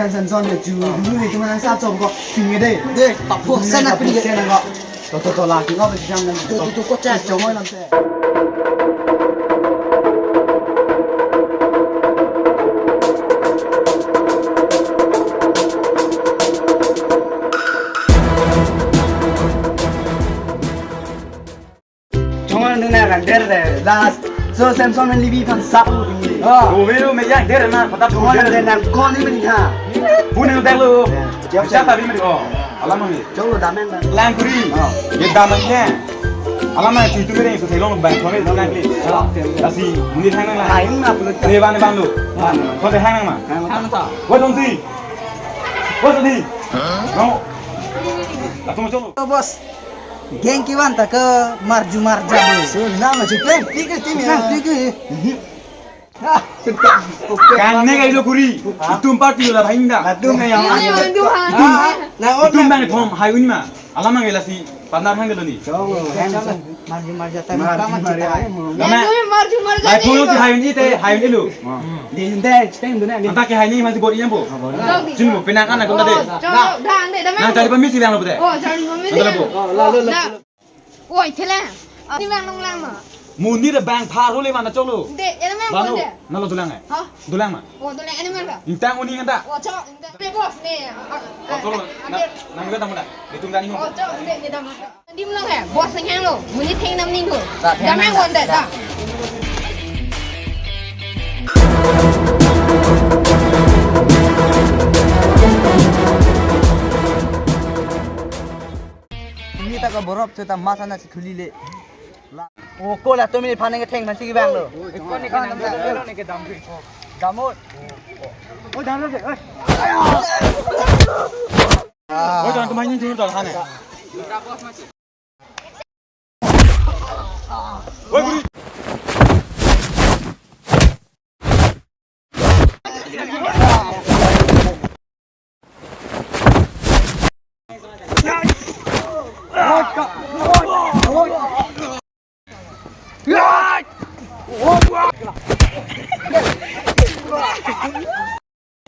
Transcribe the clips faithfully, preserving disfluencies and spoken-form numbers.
Samson ne chu, dulu ne cuma nang sap chom ko, sini deh. Deh, papu sen na pini. Sen ko. To, to, to, lagi ko, bisa nang. To, to, to, kocak. Chom oi lamte. Chongan nang nang der de last. So Samson and Levi phan sap. Oh. Ove lo me yang der na, patap Chongan der. Nang kon ni meni ha. Pune der lo. Jap, jap. Jap tadi meni oh. Alam meni. Cholo damen dan. Lang kuri. Oh. Ye damen ye. Alam meni tu tu meni so thelong bang thore lang kuri. Oh. Lasi muni thang nang la. Hai na pulut. Ne ban ban lo. Ko te hang nang ma. Hang ta. Wa dong si. Wa dong si. No. Latum cholo. Oh, boss. Gang kevan ta ke marju marja bo. So, na ma chupleng, tik ke tim ya. Tik ke. Ah, kang ne kai lo kuri. Itum party lo la bhai da. Latum ne ya. Iya, iya, iya. Itum, ah, na, oh, itum na. Bang thom hai un ma. Alam mang lasi partner hang lo ni. Chong, hang. Marju marja ta. Marju marja. Kama chita. Kama. Iya, marju marja. Lai pulo si hai un ite, hai un lo. Di inde, chiteng dun ne. Anta ke hai ni masih bor iyam bo. Dong di. Chin mo, penang kan na kunda de. Oh, chong, dang de, dang. Nang cari pemisi biang lo pute. Oh, cari pemisi. Anta lo bo. Oh, lalu, lalu. Dah. Oi, thela. Ini bang nong lang ma. Muni de bang thar hole mana cholo. De, ini bang bano, konde. Na lo dulang eh. Hah? Dulang ma. Oh, dulang ini bang. Intang uni nganta. Oh, chok, intang. Ne boss ne. Oh, cholo. Na, nang kita tamu dah. Ditung tani ho. Oh, chok, ne, ne tamu. Dim lo he, boss nang lo, muni theng nam ning ho. Damang konde, da. Ini ta ke borop cerita masa na si khuli le. La. Oh, ko latum ini panen ke theng masih bang lo. Ko ne ke nang lo ne ke dam. Damot. Oh, dam lo de. Oi, jangan kemana ini dulu dah sana.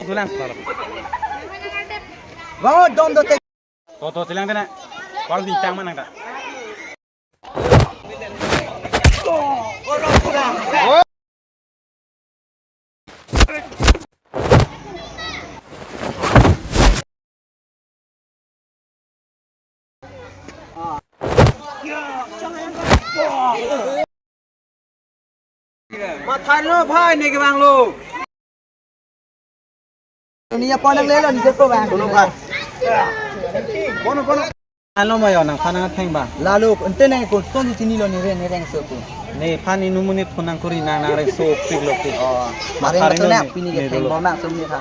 Dulang. Bang, dom do te. To, to, tilang tena. Pal di tang manang ta. Mathan lo bhai ne ke bang lo. Ini apa nang lelo ni ke ko bang. Kono bhai. Kono kono. Ano mayo nang phan nang theng bang. Lalu ente nang ko son di sini lo ni re ne reng so ko. Ne phan inu muni phone nang kuri nang nang reng so pik lo pik. Oh. Mari mathan lo na ni, pini ke ni theng dolo. Bang nang sum ni ha.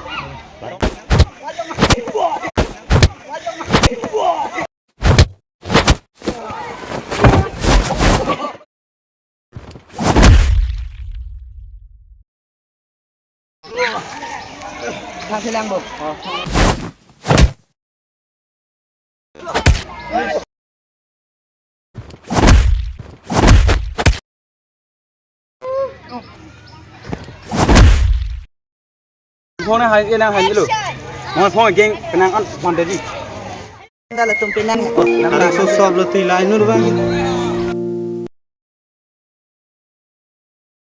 Kasih lang, Bu. Phone hai, e lang hai lo. Mo phone geng penang an phone tadi. Dala tum penang. Areng so sop lo ti lai nur bang.